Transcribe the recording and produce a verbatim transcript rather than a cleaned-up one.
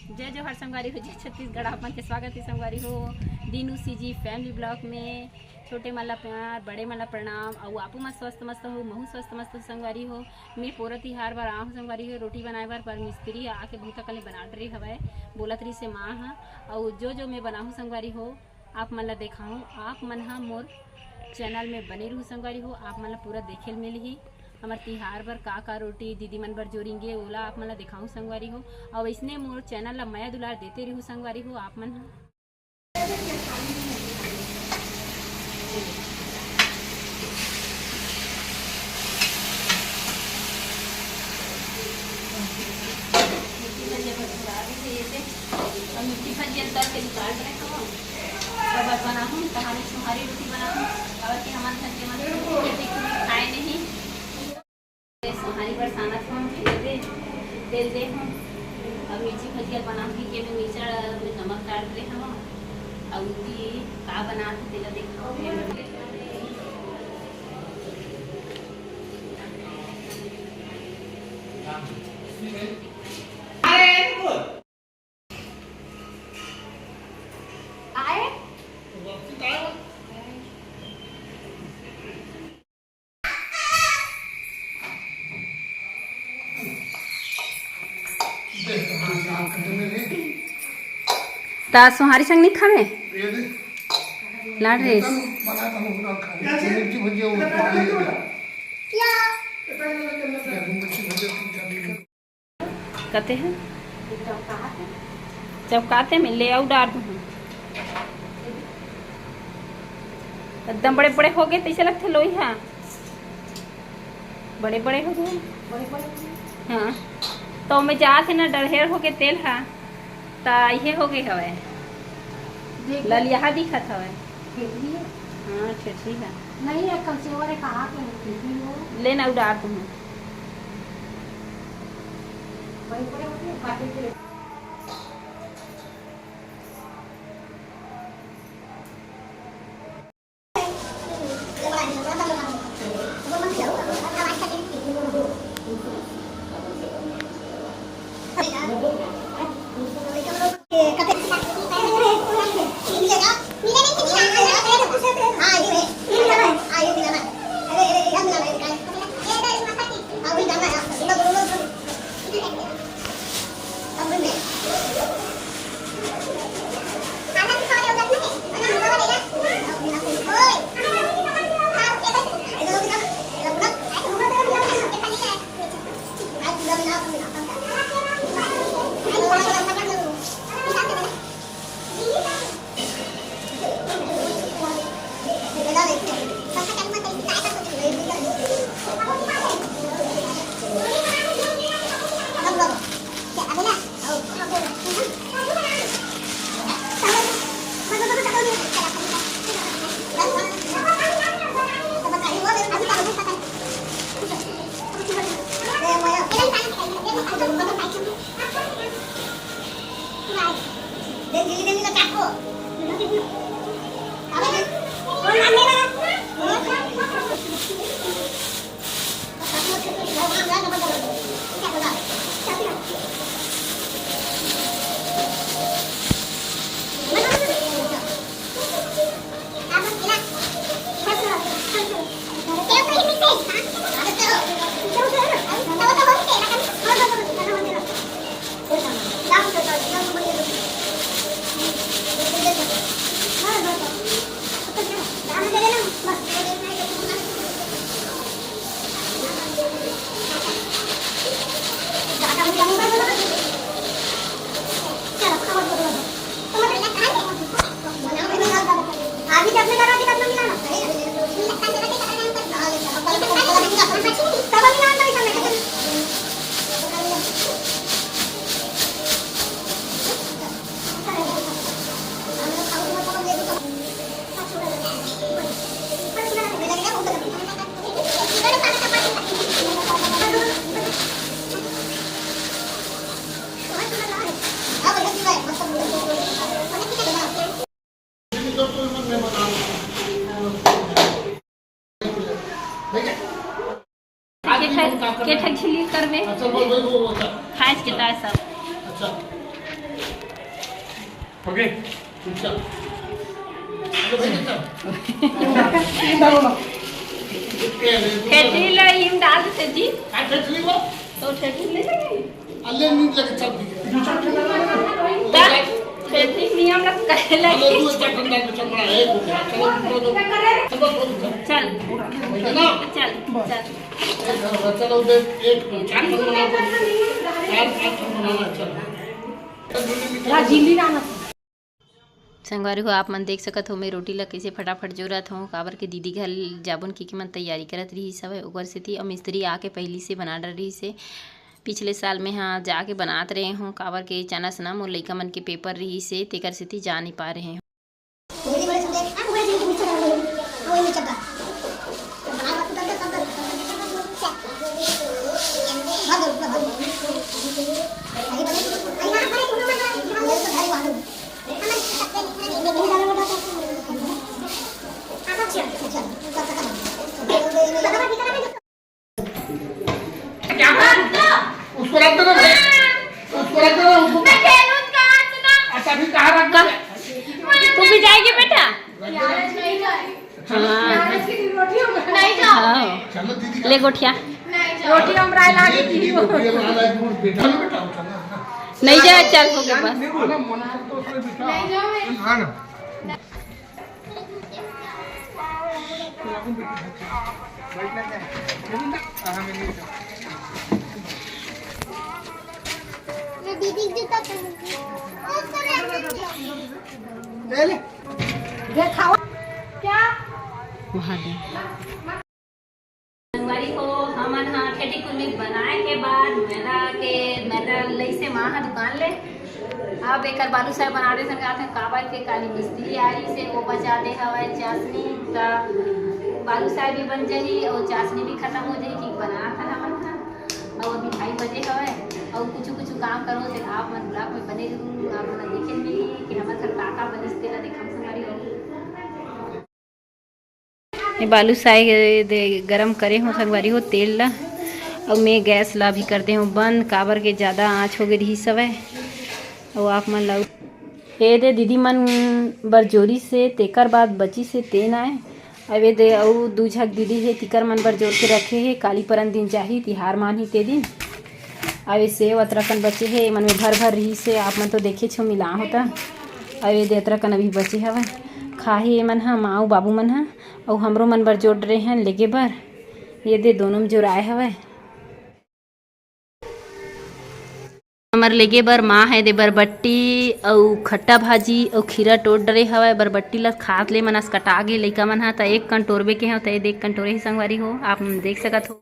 जय जोहार संगवारी हो, जय छत्तीसगढ़। आप मन के स्वागत हे संगवारी हो दीनू सीजी फैमिली ब्लॉग में। छोटे मन ला प्यार, बड़े मन ला प्रणाम। अउ आपू मन स्वस्थ मस्त हो, महू स्वस्थ मस्त हो संगवारी हो। मैं पोरा तिहार बर आहूँ संगवारी हो, रोटी बनाए बर, पर मिस्त्री आके बहुत अकन ले बनात रही हवय, बोलत रही से माँ ह। अउ जो जो मैं बनाहूँ संगवारी हो, आप मन ला देखाहूँ। आप मन ह मोर चैनल में बने रहू संगवारी हो, आप मन ला पूरा देखे ल मिलही। हमर तिहार बर का का रोटी दीदी मन बर जोरिंगे, ओला आप मन ला देखाहूँ संगवारी हो। अउ अइसने मोर चैनल ला मया दुलार देते रहू संगवारी हो आप मन ह। मिर्ची भजिया बर धरा दे हे, ये दे। अउ मिर्ची भजिया तल के निकाल रहे हवं। तब अब बनाहूँ, तहारी सोहारी रोटी बनाहूँ। काबर कि हमन घर के मन रोटी खाए नहीं। सोहारी बर सानत हवं, ये दे, तेल दे हवं। अब मिर्ची भजिया बनाहूँ कि मैं मिर्चा में नमक डाल रहे हवं। अउ उनकी का बनात हे, तेला देखो। आए। त सोहारी संग नहीं खावे? लाड रे। कते हे? चौकाते में ले आऊ डार दूँ। एकदम बड़े बड़े हो गए, तैसे लगते लोई हा। बड़े बड़े हो गए। हाँ, तो मैं जात हे ना, डरहेर हो गए तेल हा, ता ये हो गए हवे। देख। ललिया दिखत हवे। ठेठरी है? हाँ, ठेठरी है। नहीं, ये कल से और एक हाथ में ठेठरी हो। ले ना, उडार दूँ। बड़े बड़े होते हैं, काटे के। ओके, चल। चलो भाई, चल। ये डालो ना। ये ले, तू ठेठरी ला ईम डाल दे जी। का ठेठरी वो? तो ठेठरी ले लेंगे। अल्ले नहीं लगे, चल ठीक है। ता, ठेठरी नियम ला कहे अल्ले लगे। तू अच्छा ठंडा में चल रहा है, एक हो गया। चलो, चलो, चलो। चलो, चलो, चलो। चल, ठीक है ना? चल, चल। चलो, उधर एक, चार ठंड बना दो। चार, पाँच ठंड बनाना है, चल। संगवारी हो, आप मन देख सकत हो, मैं रोटी ला कइसे फटाफट जोरत हूँ, काबर के दीदी घर जाबोन की, की मन तैयारी करत रहिस हवय, ओकर सेती। अउ मिस्त्री आके पहिली से बना डर रहिस हे। पिछले साल में हाँ जाके बनात रहे हूँ, काबर के अचानक से ना मोर लइका मन के पेपर रहिस हे, तेकर सेती जा नहीं पा रहे हूँ। क्या बात? उसको रख दो ना भाई, उसको रख दो ना, उसको। मैं खेलूं कहाँ से ना? अच्छा, अभी कहाँ रख दो? तू भी जाएगी बेटा? रख दो ना। हाँ। नहीं जाओ। हाँ। चलो दीदी का ले गोठिया। नहीं जाओ। रोटी हम राय लागे दीदी, की। दीदी, रोटी हम राय लागे, बेटा, बेटा, चलो। नहीं जाए, चल, हो गया बस। मना, मना तो उसने बेटा। नहीं जाओ मैं। हाँ ना। मैं दीदी के जूता पहनूंगी। ले ले। देखाओ। क्या? वहाँ दे। संगवारी हो, हमन ह ठेठी कुलमी बनाए के बाद मैदा के, मैदा लइसे माँ ह दुकान ले। अब एकर बालूसाही बना दे संगात ह, काबर के काली मिस्त्री आ रही से, वो बचा दे हवय चाशनी, त बालूसाही भी बन जाही अउ चाशनी भी खत्म हो जाही, कि बनात हन हमन ह। अउ अभी ढाई बजे हवय, अउ कुछु कुछु काम करो, ते आप मन vlog में बने रहू, आप मन देखे मिली कि हमर घर का का बनिस, तेला देखम संगवारी हो। ये बालूसाही दे गरम करे हो संगवारी हो तेल ला, अउ मैं गैस ला भी कर दे हो बंद, काबर के ज़्यादा आँच हो गई रही सवय। अउ आप मन ला ए दे दीदी मन बर जोरी से, तेकर बाद बची से तेन आए। अब ए दे अउ दू झक दीदी हे, तिकर मन बर जोर के रखे हे, काली परन दिन जाही, तिहार मान ही ते दिन। अब ए सेव अतरकन बचे हे, एमन में भर भर रही से, आप मन तो देखे छो मिला होता। अब ए दे अतरकन अभी बचे हवय, खाही एमन ह, माँ अउ बाबू मन ह। अउ हमरो मन बर जोर डरे हन लेगे बर, ये दे दोनों में जोराए हवय। हमर लेगे बर माँ ह दे बरबट्टी अउ खट्टा भाजी अउ खीरा टोर डरे हवय। बरबट्टी ल खात ले मनस कटा गे लइका मन ह, त एक कन टोरबे के हव, त ये दे एक कन टोरे ही संगवारी हो, आप मन देख सकत हो।